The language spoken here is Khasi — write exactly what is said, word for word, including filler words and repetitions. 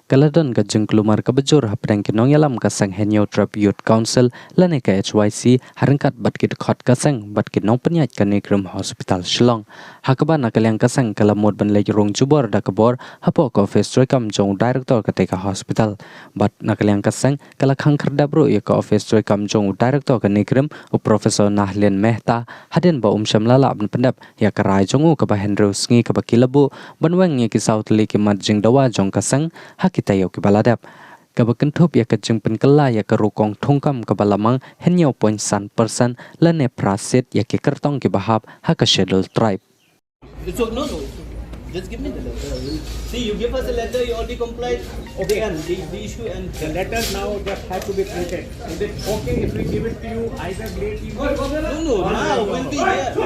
Ka la don ka jingkulmar kaba jur hapdeng ki nongïalam ka seng Hynñiewtrep Youth Council lane ka H Y C ha ryngkat bad ki dkhot ka seng bad ki nongpynïaid ka NEIGRIHMS Hospital Shillong. Ha kaba na ka liang ka seng ka la mut ban leit rung jubor da ka bor hapoh ka ophis treikam jong u director katei ka hospital. Bad na ka liang ka seng ka la khang khyrdep ruh ïa ka ophis treikam jong u director ka NEIGRIHMS, u Professor Nahlin Mehta, hadien ba um shym la lah ban pyndep ïa ka rai jong u kaba hynriew sngi kaba ki la buh ban weng ïa ki saw tylli ki mat jingdawa jong ka seng ha ki taïew kiba la dep, kaba kynthup ïa ka jingpynkylla ïa ka rukong thungkam kaba la mang hynñiew point san percent lane phra seat ïa ki kyrtong kiba hap ha ka Scheduled Tribe. It's okay. No, no. Just give me the letter. See, you give us a letter, you already complied. Okay. Then the, the issue and The letters now just have to be printed. Is it okay if we give it to you either late evening? No, no, now, when we hear.